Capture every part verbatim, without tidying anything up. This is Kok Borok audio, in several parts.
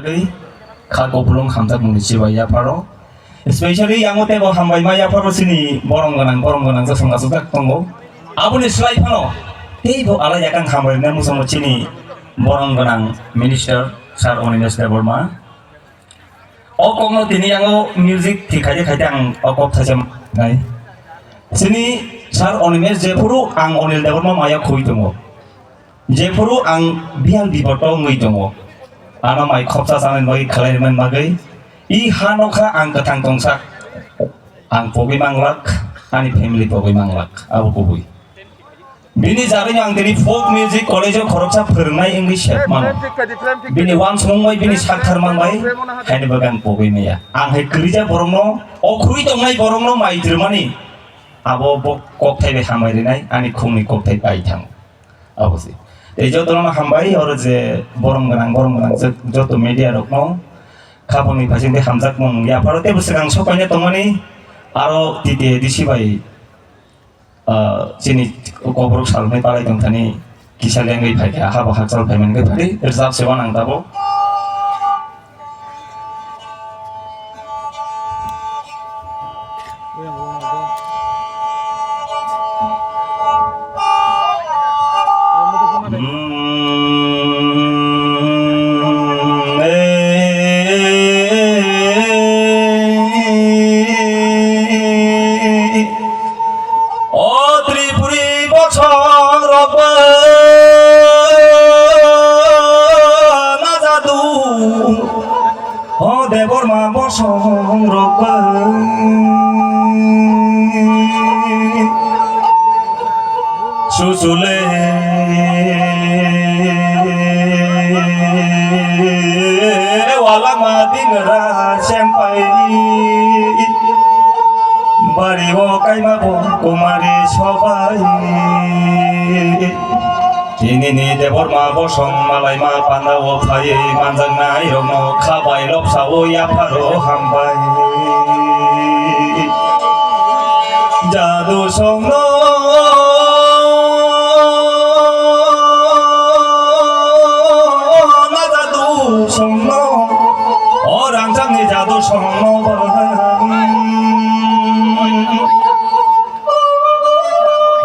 Tei kha kupulung hamjakmungni chibai yapharo. Specially yango teibo hambai ma yapharo chini borom gwnang, borom gwnang jasong achukjak tongo. Aboni slai phano teibo alai yakang hambai na muchungo chini borom gwnang minister Sir Animesh Debbarma. O kokno tini yango music thi khaide khaide ang o kok thaisa nai. Chini Sir Animesh jephuru ang Anil Debbarma maya khui tongo. Jephuru ang biyal biboto wngwi tongo, ano mai khopsa chanani bagwi khlai rwmani bagwi, i ha nokha ang kwthang tongsa, ang pogwi manglak, ani family pogwi manglak, abo kubui. Bini jarwi ang tini folk music college-o khoroksa phwrwngnai wngwi sep mano. Bini uansukmung bai bini sakthar man bai, haini bagwi ang pogwi maya. Ang hai kwrwija borokno, o khurui tongnai borokno mai twrwmani, abo bo kokthai bai hambai rwnai, ani khungni kokthai pai thango. Abo se. Tei jotono hambai, oro je borom gwnang, borom gwnang je joto media rokno khapangni phaising tei hamjakmung yapharo teibo swkang sokaina tongmani, aro T T A D C bai, ah, chini kokborok salnai palai tongthani kisa lengwi phaikha, habo hakchal phaimani khe phari rwchap se wanang tabuk. O Tripuri bosong rok bo najadu, o Debbarma bosong rok bo susule. Walama dingra sempai, bari o kaima bo kumari sobai. Tinini Debbarma bosong malaima panda o phai manjaknai rokno khabai lopsa o yapharo hambai. Jadu songno na jadu songno, o rangchakni jadu songno ba.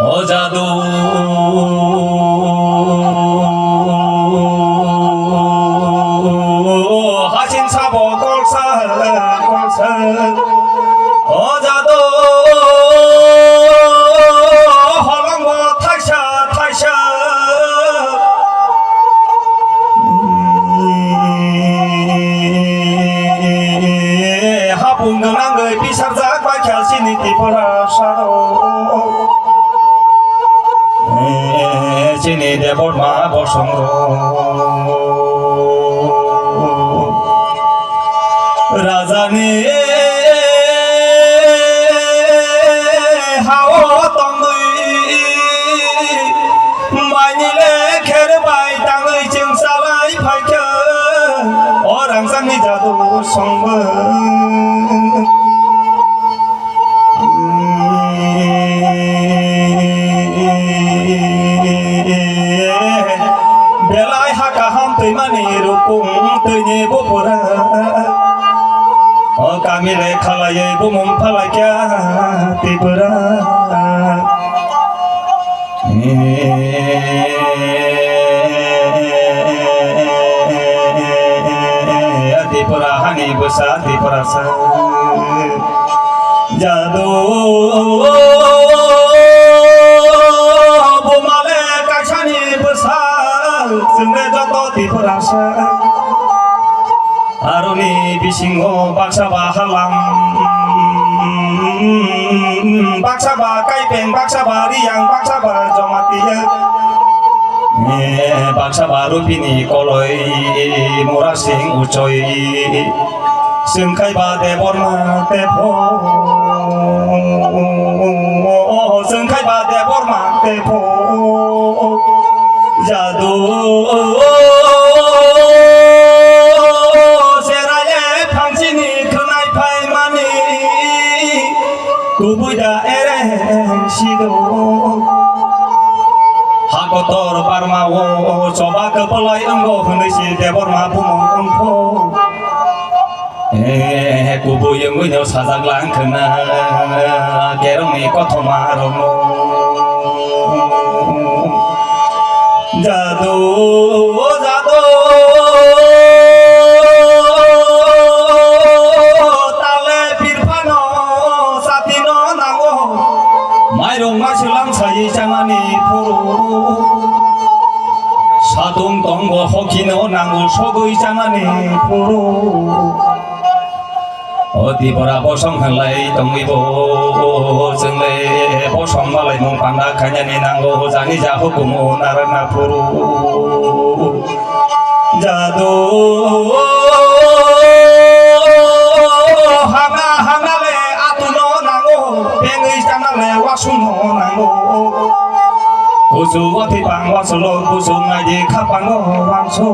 O jadu hasing sabo kolsa kolsa. O jadu holongbo thaisa thaisa. Hapung gwnangwi bisarjak bai kha chini Tiprasa rok. Chini Debbarma bosong rok. Rajani hao tongwi, maini le kher bai tangwi chwng chalai phaikha, o rangchakni jadu songbo. Belai ha kaham twimani rukung twini bupura. O kami le khalaiwi bumung phalaikha Tripura. Tripura hani bwsa Tiprasa. Jadu bumale kaisani bwsa, chwngre joto Tiprasa. Aroni bisingo baksa ba halam, baksa ba kaipeng, baksa ba riyang, baksa ba jomatiya. Eh, baksa ba rupini koloi, murasing uchoi. Chwngkhai ba Debbarma tepho, chwngkhai ba Debbarma tepho. Jadu seraye phangsini khwnai phaimani, kubui da ere sido. Ha kotor barma o choba kwpalai wngo hwnwi si Debbarma bumung wngkho. Kubui wngwi no sajak lang khna kerongni kothoma rokno. Jadu, jadu, tale pirphano satino nango. Mairung maiselam sai chanani phuru. Satung tongo hokino nango sogwi chanani phuru. O Tripura bosong hwnlai tongwi bo, chwngle bosong malai mung panda khainani nango, jani ja hukumu narwkna phuru. Jadu hanga hanga le atuno nango, bengwi chana le wasuno nango. Kusu wati pang wasulo, kusu ngaidi khapango wangsu.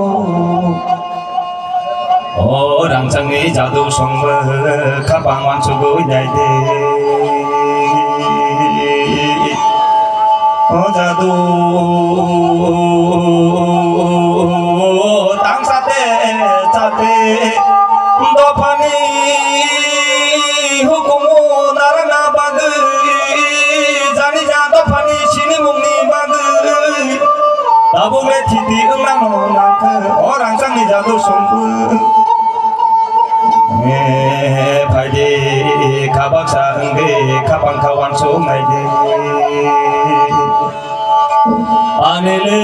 O rangchakni jadu songbo khapang wansugwi naide. O jadu tang sate sate dophani hukumu narana bagwi jani ja dophani sinimungni bagwi. Tabuk le thiti wngna no nangkhe o rangchakni jadu songkhe. Eh, phaidi khabaksa wngdi khapang kha wansuk naidi. Anile